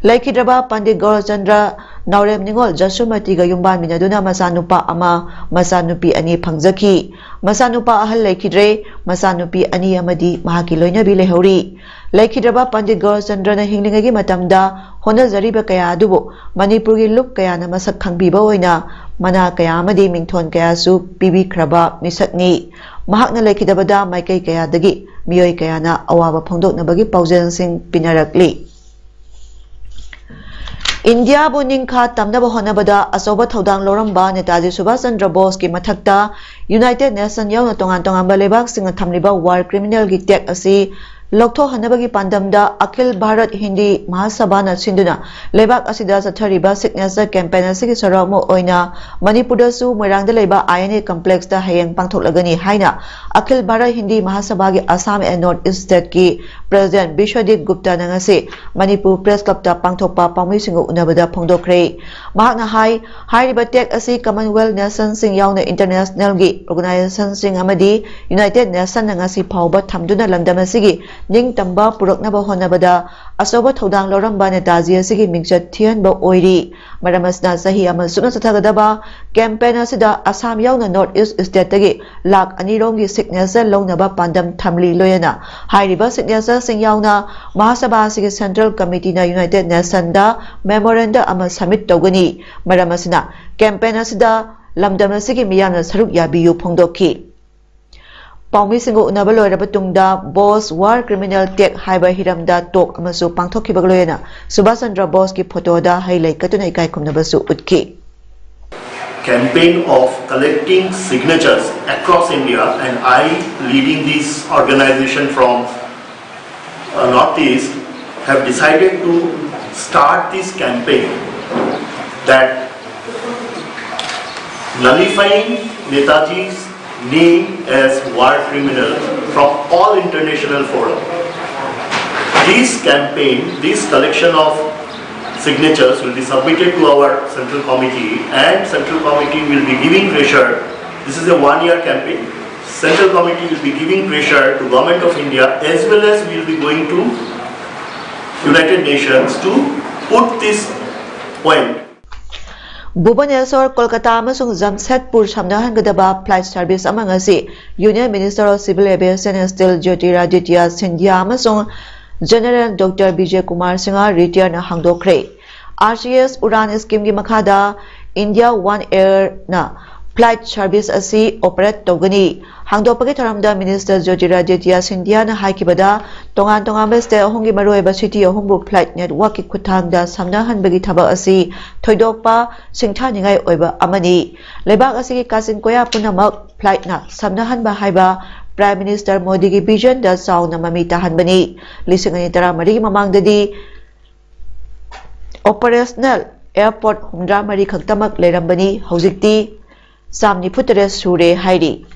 ꯂꯩꯈꯤꯗ꯭ꯔꯕ ꯄꯟꯗꯤꯠ ꯒꯧꯔꯆꯟꯗ꯭ꯔ ꯅꯥꯎꯔꯦꯝ ꯅꯤꯉꯣꯜ ꯖꯁꯨꯃꯇꯤꯒ ꯌꯨꯝꯕꯥꯟꯃꯤꯟꯅꯗꯨꯅ ꯃꯆꯥꯅꯨꯄꯥ ꯑꯃ, ꯃꯆꯥꯅꯨꯄꯤ ꯑꯅꯤ ꯐꯪꯖꯈꯤ꯫ ꯃꯆꯥꯅꯨꯄꯥ ꯑꯍꯜ ꯂꯩꯈꯤꯗ꯭ꯔꯦ꯫ ꯃꯆꯥꯅꯨꯄꯤ ꯑꯅꯤ ꯑꯃꯗꯤ ꯃꯍꯥꯛꯀꯤ ꯂꯣꯏꯅꯕꯤ ꯂꯩꯍꯧꯔꯤ꯫ ꯂꯩꯈꯤꯗ꯭ꯔꯕ ꯄꯟꯗꯤꯠ ꯒꯣꯔꯆꯟꯗ꯭ꯔꯅ ꯍꯤꯡꯂꯤꯉꯩꯒꯤ ꯃꯇꯝꯗ ꯍꯣꯠꯅꯖꯔꯤꯕ ꯀꯌꯥ ꯑꯗꯨꯕꯨ ꯃꯅꯤꯄꯨꯔꯒꯤ ꯂꯨꯞ ꯀꯌꯥꯅ ꯃꯁꯛ ꯈꯪꯕꯤꯕ ꯑꯣꯏꯅ ꯃꯅꯥ ꯀꯌꯥ ꯑꯃꯗꯤ ꯃꯤꯡꯊꯣꯟ ꯀꯌꯥꯁꯨ ꯄꯤꯕꯤꯈ꯭ꯔꯕ ꯃꯤꯁꯛꯅꯤ꯫ ꯃꯍꯥꯛꯅ ꯂꯩꯈꯤꯗꯕꯗ ꯃꯥꯏꯀꯩ ꯀꯌꯥꯗꯒꯤ ꯃꯤꯑꯣꯏ ꯀꯌꯥꯅ ꯑꯋꯥꯕ ꯐꯣꯡꯗꯣꯛꯅꯕꯒꯤ ꯄꯥꯎꯖꯦꯜꯁꯤꯡ ꯄꯤꯅꯔꯛꯂꯤ꯫ ꯏꯟꯗꯤꯌꯥꯕꯨ ꯅꯤꯡꯈꯥ ꯇꯝꯅꯕ ꯍꯣꯠꯅꯕꯗ ꯑꯆꯧꯕ ꯊꯧꯗꯥꯡ ꯂꯧꯔꯝꯕ ꯅꯦꯇꯥꯖꯤ ꯁꯨꯚꯥꯁ ꯆꯟꯗ꯭ꯔ ꯕꯣꯁꯀꯤ ꯃꯊꯛꯇ ꯌꯨꯅꯥꯏꯇꯦꯗ ꯅꯦꯁꯟ ꯌꯥꯎꯅ ꯇꯣꯉꯥꯟ ꯇꯣꯉꯥꯟꯕ ꯂꯩꯕꯥꯛꯁꯤꯡꯅ ꯊꯝꯂꯤꯕ ꯋꯥꯔ ꯀ꯭ꯔꯤꯃꯤꯅꯦꯜꯒꯤ ꯇꯦꯒ ꯑꯁꯤ ꯂꯧꯊꯣꯛꯍꯟꯅꯕꯒꯤ ꯄꯥꯟꯗꯝꯗ ꯑꯈꯤꯜ ꯚꯥꯔꯠ ꯍꯤꯟꯗꯤ ꯃꯍꯥꯁꯚꯥꯅ ꯁꯤꯟꯗꯨꯅ ꯂꯩꯕꯥꯛ ꯑꯁꯤꯗ ꯆꯠꯊꯔꯤꯕ ꯁꯤꯒꯅꯦꯆꯔ ꯀꯦꯝꯄꯦꯟ ꯑꯁꯤꯒꯤ ꯁꯔꯨꯛ ꯑꯃ ꯑꯣꯏꯅ ꯃꯅꯤꯄꯨꯔꯗꯁꯨ ꯃꯣꯏꯔꯥꯡꯗ ꯂꯩꯕ ꯑꯥꯏ ꯑꯦꯟ ꯑꯦ ꯀꯝꯄ꯭ꯂꯦꯛꯁꯇ ꯍꯌꯦꯡ ꯄꯥꯡꯊꯣꯛꯂꯒꯅꯤ ꯍꯥꯏꯅ ꯑꯈꯤꯜ ꯚꯥꯔꯠ ꯍꯤꯟꯗꯤ ꯃꯍꯥꯁꯚꯥꯒꯤ ꯑꯁꯥꯝ ꯑꯦꯟ ꯅꯣꯔꯠ ꯏꯁ ꯁ꯭ꯇꯦꯠꯀꯤ ꯄ꯭ꯔꯦꯁꯤꯗꯦꯟꯠ ꯕꯤꯁ꯭ꯋꯖꯤꯠ ꯒꯨꯞꯇꯥꯅ ꯉꯁꯤ ꯃꯅꯤꯄꯨꯔ ꯄ꯭ꯔꯦꯁ ꯀ꯭ꯂꯕꯇ ꯄꯥꯡꯊꯣꯛꯄ ꯄꯥꯎꯃꯤꯁꯤꯡꯒ ꯎꯅꯕꯗ ꯐꯣꯡꯗꯣꯛꯈ꯭ꯔꯦ꯫ ꯃꯍꯥꯛꯅ ꯍꯥꯏ, ꯍꯥꯏꯔꯤꯕ ꯇꯦꯒ ꯑꯁꯤ ꯀꯃꯟꯋꯦꯜꯊ ꯅꯦꯁꯟꯁꯤꯡ ꯌꯥꯎꯅ ꯏꯟꯇꯔꯅꯦꯁꯅꯦꯜꯒꯤ ꯑꯣꯔꯒꯅꯥꯏꯖꯦꯁꯟꯁꯤꯡ ꯑꯃꯗꯤ ꯌꯨꯅꯥꯏꯇꯦꯗ ꯅꯦꯁꯟꯅ ꯉꯁꯤ ꯐꯥꯎꯕ ꯊꯝꯗꯨꯅ ꯂꯝꯗꯝ ꯑꯁꯤꯒꯤ ꯅꯤꯡꯇꯝꯕ ꯄꯨꯔꯛꯅꯕ ꯍꯣꯠꯅꯕꯗ ꯑꯆꯧꯕ ꯊꯧꯗꯥꯡ ꯂꯧꯔꯝꯕ ꯅꯦꯇꯥꯖꯤ ꯑꯁꯤꯒꯤ ꯃꯤꯡꯆꯠ ꯊꯤꯍꯟꯕ ꯑꯣꯏꯔꯤ꯫ ꯃꯔꯝ ꯑꯁꯤꯅ ꯆꯍꯤ ꯑꯃ ꯆꯨꯞꯅ ꯆꯠꯊꯒꯗꯕ ꯀꯦꯝꯄꯦꯟ ꯑꯁꯤꯗ ꯑꯁꯥꯝ ꯌꯥꯎꯅ ꯅꯣꯔꯠ ꯏꯁ ꯁ꯭ꯇꯦꯠꯇꯒꯤ ꯂꯥꯈ ꯑꯅꯤ ꯔꯣꯝꯒꯤ ꯁꯤꯒꯅꯦꯆꯔ ꯂꯧꯅꯕ ꯄꯥꯟꯗꯝ ꯊꯝꯂꯤ꯫ ꯂꯣꯏꯅꯅ ꯍꯥꯏꯔꯤꯕ ꯁꯤꯒꯅꯦꯆꯔꯁꯤꯡ ꯌꯥꯎꯅ ꯃꯍꯥꯁꯚꯥ ꯑꯁꯤꯒꯤ ꯁꯦꯟꯇ꯭ꯔꯦꯜ ꯀꯃꯤꯇꯤꯅ ꯌꯨꯅꯥꯏꯇꯦꯗ ꯅꯦꯁꯟꯗ ꯃꯦꯃꯣꯔꯦꯟꯗꯝ ꯑꯃ ꯁꯕꯃꯤꯠ ꯇꯧꯒꯅꯤ꯫ ꯃꯔꯝ ꯑꯁꯤꯅ ꯀꯦꯝꯄꯦꯟ ꯑꯁꯤꯗ ꯂꯝꯗꯝ ꯑꯁꯤꯒꯤ ꯃꯤꯌꯥꯝꯅ ꯁꯔꯨꯛ ꯌꯥꯕꯤꯌꯨ ꯐꯣꯡꯗꯣꯛꯈꯤ꯫ ꯄꯥꯎꯃꯤꯁꯤꯡꯒ ꯎꯅꯕ ꯂꯣꯏꯔꯕ ꯇꯨꯡꯗ ꯕꯣꯁ ꯋꯥꯔ ꯀ꯭ꯔꯤꯃꯤꯅꯦꯜ ꯇꯦꯒ ꯍꯥꯏꯕ ꯍꯤꯔꯝꯗ ꯇꯣꯛ ꯑꯃꯁꯨ ꯄꯥꯡꯊꯣꯛꯈꯤꯕꯒ ꯂꯣꯏꯅꯅ ꯁꯨꯚꯥꯁ ꯆꯟꯗ꯭ꯔ ꯕꯣꯁꯀꯤ ꯐꯣꯇꯣꯗ ꯍꯩ ꯂꯩ ꯀꯠꯇꯨꯅ ꯏꯀꯥꯏ ꯈꯨꯝꯅꯕꯁꯨ ꯎꯠꯈꯤ꯫ Campaign of collecting signatures across India, and I, leading this organization from uh, Northeast, have decided to start this campaign that nullifying Netaji's name as war criminal from all international forum. This campaign, this collection of signatures will be submitted to our central committee, and central committee will be giving pressure. This is a one year campaign. Central committee will be giving pressure to Government of India as well as will be going to United Nations to put this point. Bhubaneswar, Kolkata ꯑꯃꯁꯨꯡ ꯖꯝꯁꯦꯗꯄꯨꯔ ꯁꯝꯅꯍꯟꯒꯗꯕ flight service ꯑꯃ ꯉꯁꯤ Union Minister of Civil Aviation and Steel Jyotiraditya Scindia ꯑꯃꯁꯨꯡ General Doctor Vijay Kumar Singha, retired ꯅ ꯍꯥꯡꯗꯣꯛꯈ꯭ꯔꯦ꯫ R C S Udan scheme ꯒꯤ ꯃꯈꯥꯗ India One Air ꯅ flight service ꯑꯁꯤ operate ꯇꯧꯒꯅꯤ꯫ ꯍꯥꯡꯗꯣꯛꯄꯒꯤ ꯊꯧꯔꯝꯗ Minister Jyotiraditya Scindia ꯅ ꯍꯥꯏꯈꯤꯕꯗ, ꯇꯣꯉꯥꯟ ꯇꯣꯉꯥꯟꯕ state ꯑꯍꯨꯝꯒꯤ ꯃꯔꯨꯑꯣꯏꯕ city ꯑꯍꯨꯝꯕꯨ flight network ꯀꯤ ꯈꯨꯠꯊꯥꯡꯗ ꯁꯝꯅꯍꯟꯕꯒꯤ ꯊꯕꯛ ꯑꯁꯤ ꯊꯣꯏꯗꯣꯛꯄ ꯁꯤꯡꯊꯥꯅꯤꯡꯉꯥꯏ ꯑꯣꯏꯕ ꯑꯃꯅꯤ꯫ ꯂꯩꯕꯥꯛ ꯑꯁꯤꯒꯤ ꯀꯥꯆꯤꯟ ꯀꯣꯌꯥ ꯄꯨꯝꯅꯃꯛ flight ꯅ ꯁꯝꯅꯍꯟꯕ ꯍꯥꯏꯕ Prime Minister ꯃꯣꯗꯤꯒꯤ vision ꯗ ꯆꯥꯎꯅ ꯃꯃꯤ ꯇꯥꯍꯟꯕꯅꯤ꯫ ꯂꯤꯁꯤꯡ ꯑꯅꯤ ꯇꯔꯥꯃꯔꯤꯒꯤ ꯃꯃꯥꯡꯗꯗꯤ operational airport ꯍꯨꯝꯗ꯭ꯔꯥ ꯃꯔꯤ ꯈꯛꯇꯃꯛ ꯂꯩꯔꯝꯕꯅꯤ, ꯍꯧꯖꯤꯛꯇꯤ ꯆꯥꯝ ꯅꯤꯐꯨ ꯇꯔꯦꯠ ꯁꯨꯔꯦ ꯍꯥꯏꯔꯤ꯫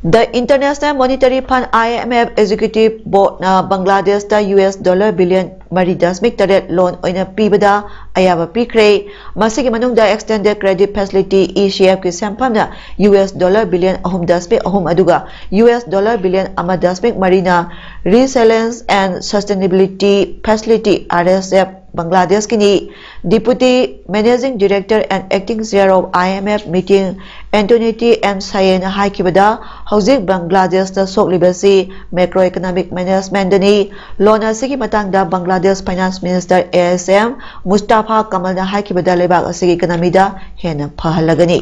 The International Monetary Fund, I M F, Executive Board ꯅ ꯕꯪꯒ꯭ꯂꯥꯗꯦꯁꯇ U S dollar billion ꯃꯔꯤ ꯗꯁꯃꯤꯛ ꯇꯔꯦꯠ loan ꯑꯣꯏꯅ ꯄꯤꯕꯗ ꯑꯌꯥꯕ ꯄꯤꯈ꯭ꯔꯦ꯫ ꯃꯁꯤꯒꯤ ꯃꯅꯨꯡꯗ Extended Credit Facility, E C F ꯀꯤ ꯁꯦꯟꯐꯝꯅ U S dollar billion ꯑꯍꯨꯝ ꯗꯁꯃꯤꯛ ꯑꯍꯨꯝ ꯑꯗꯨꯒ U S dollar billion ꯑꯃ ꯗꯁꯃꯤꯛ ꯃꯔꯤꯅ Resilience and Sustainability Facility, R S F, ꯕꯪꯒ꯭ꯂꯥꯗꯦꯁꯀꯤꯅꯤ꯫ Deputy Managing Director and Acting Chair of I M F meeting Antoniti M Sayen ꯅ ꯍꯥꯏꯈꯤꯕꯗ, ꯍꯧꯖꯤꯛ ꯕꯪꯒ꯭ꯂꯥꯗꯦꯁꯇ ꯁꯣꯛꯂꯤꯕꯁꯤ macroeconomic management ꯅꯤ꯫ Loan ꯑꯁꯤꯒꯤ ꯃꯇꯥꯡꯗ Bangladesh Finance Minister A S M Mustafa Kamal ꯅ ꯍꯥꯏꯈꯤꯕꯗ, ꯂꯩꯕꯥꯛ ꯑꯁꯤꯒꯤ economy ꯗ ꯍꯦꯟꯅ ꯐꯍꯜꯂꯒꯅꯤ꯫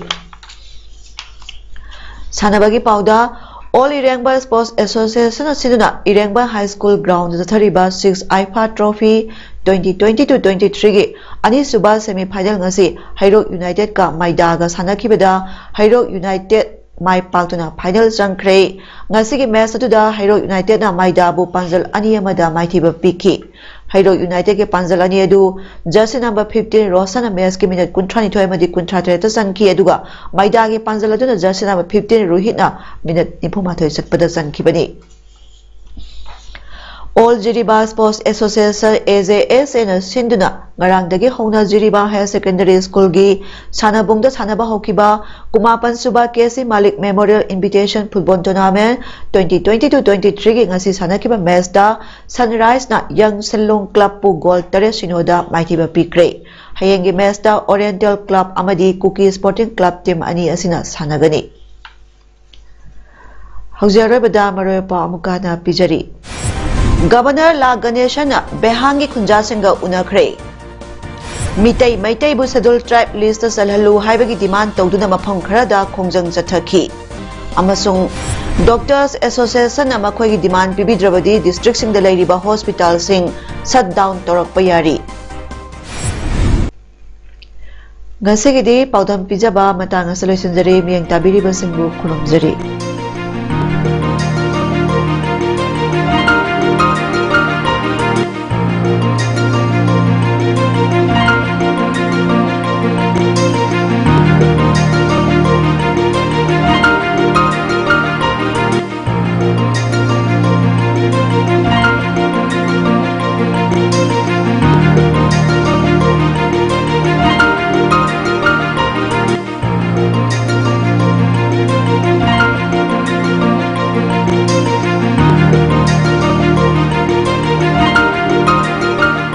ꯁꯥꯟꯅꯕꯒꯤ ꯄꯥꯎꯗ, All Irengba Sports Association ꯅ ꯁꯤꯟꯗꯨꯅ ꯏꯔꯦꯡꯕ High School ground ꯗ ꯆꯠꯊꯔꯤꯕ six IFA Trophy twenty twenty-two twenty-three ꯒꯤ ꯑꯅꯤꯁꯨꯕ semi final ꯉꯁꯤ ꯍꯩꯔꯣꯛ United ꯀ ꯃꯥꯏꯗꯥꯒ ꯁꯥꯟꯅꯈꯤꯕꯗ, ꯍꯩꯔꯣꯛ United ꯃꯥꯏ ꯄꯥꯛꯇꯨꯅ final ꯆꯪꯈ꯭ꯔꯦ꯫ ꯉꯁꯤꯒꯤ match ꯑꯗꯨꯗ ꯍꯩꯔꯣꯛ United ꯅ ꯃꯥꯏꯗꯥꯕꯨ ꯄꯥꯟꯖꯜ ꯑꯅꯤ ꯑꯃꯗ ꯃꯥꯏꯊꯤꯕ ꯄꯤꯈꯤ꯫ ꯍꯩꯔꯣꯛ United ꯀꯤ ꯄꯥꯟꯖꯜ ꯑꯅꯤ ꯑꯗꯨ jersey number fifteen ꯔꯣꯁꯟꯅ match ꯀꯤ minute ꯀꯨꯟꯊ꯭ꯔꯥꯅꯤꯊꯣꯏ ꯑꯃꯗꯤ ꯀꯨꯟꯊ꯭ꯔꯥꯇꯔꯦꯠꯇ ꯆꯟꯈꯤ, ꯑꯗꯨꯒ ꯃꯥꯏꯗꯥꯒꯤ ꯄꯥꯟꯖꯜ ꯑꯗꯨꯅ jersey number fifteen ꯔꯣꯍꯤꯠꯅ minute ꯅꯤꯐꯨꯃꯥꯊꯣꯏ ꯆꯠꯄꯗ ꯆꯟꯈꯤꯕꯅꯤ꯫ All Jiribam Sports Association, A J S A ꯅ ꯁꯤꯟꯗꯨꯅ ꯉꯔꯥꯡꯗꯒꯤ ꯍꯧꯅ ꯖꯤꯔꯤꯕꯥꯝ Higher Secondary School ꯒꯤ ꯁꯥꯟꯅꯕꯨꯡꯗ ꯁꯥꯟꯅꯕ ꯍꯧꯈꯤꯕ ꯀꯨꯟꯃꯥꯄꯟ ꯁꯨꯕ K C Malik Memorial Invitation Football Tournament twenty twenty-two twenty-three ꯒꯤ ꯉꯁꯤ ꯁꯥꯟꯅꯈꯤꯕ match ꯇ Sunrise ꯅ Young Senlong Club ꯄꯨ goal ꯇꯔꯦꯠ ꯁꯤꯅꯣ ꯗ ꯃꯥꯏꯊꯤꯕ ꯄꯤꯈ꯭ꯔꯦ꯫ ꯍꯌꯦꯡꯒꯤ match ꯇ Oriental Club ꯑꯃꯗꯤ Kuki Sporting Club team ꯑꯅꯤ ꯑꯁꯤꯅ ꯁꯥꯟꯅꯒꯅꯤ꯫ ꯍꯧꯖꯤꯛ ꯑꯔꯣꯏꯕꯗ ꯃꯔꯨꯑꯣꯏꯕ ꯄꯥꯎ ꯑꯃꯨꯛꯀ ꯍꯟꯅ ꯄꯤꯖꯔꯤ꯫ Governor ꯂꯥ ꯒꯅꯦꯁꯟꯅ ꯕꯦꯍꯥꯡꯒꯤ ꯈꯨꯟꯖꯥꯁꯤꯡꯒ ꯎꯅꯈ꯭ꯔꯦ꯫ ꯃꯤꯇꯩ ꯃꯩꯇꯩꯕꯨ Scheduled Tribe list ꯇ ꯆꯜꯍꯜꯂꯨ ꯍꯥꯏꯕꯒꯤ demand ꯇꯧꯗꯨꯅ ꯃꯐꯝ ꯈꯔꯗ ꯈꯣꯡꯖꯪ ꯆꯠꯊꯈꯤ꯫ ꯑꯃꯁꯨꯡ Doctors Association ꯅ ꯃꯈꯣꯏꯒꯤ demand ꯄꯤꯕꯤꯗ꯭ꯔꯕꯗꯤ district ꯁꯤꯡꯗ ꯂꯩꯔꯤꯕ hospital ꯁꯤꯡ shut down ꯇꯧꯔꯛꯄ ꯌꯥꯔꯤ꯫ ꯉꯁꯤꯒꯤꯗꯤ ꯄꯥꯎꯗꯝ ꯄꯤꯖꯕ ꯃꯇꯥꯡ ꯑꯁꯤꯗ ꯂꯣꯏꯁꯤꯟꯖꯔꯦ꯫ ꯃꯤꯠꯌꯦꯡ ꯇꯥꯕꯤꯔꯤꯕꯁꯤꯡꯕꯨ ꯈꯨꯔꯨꯝꯖꯔꯤ꯫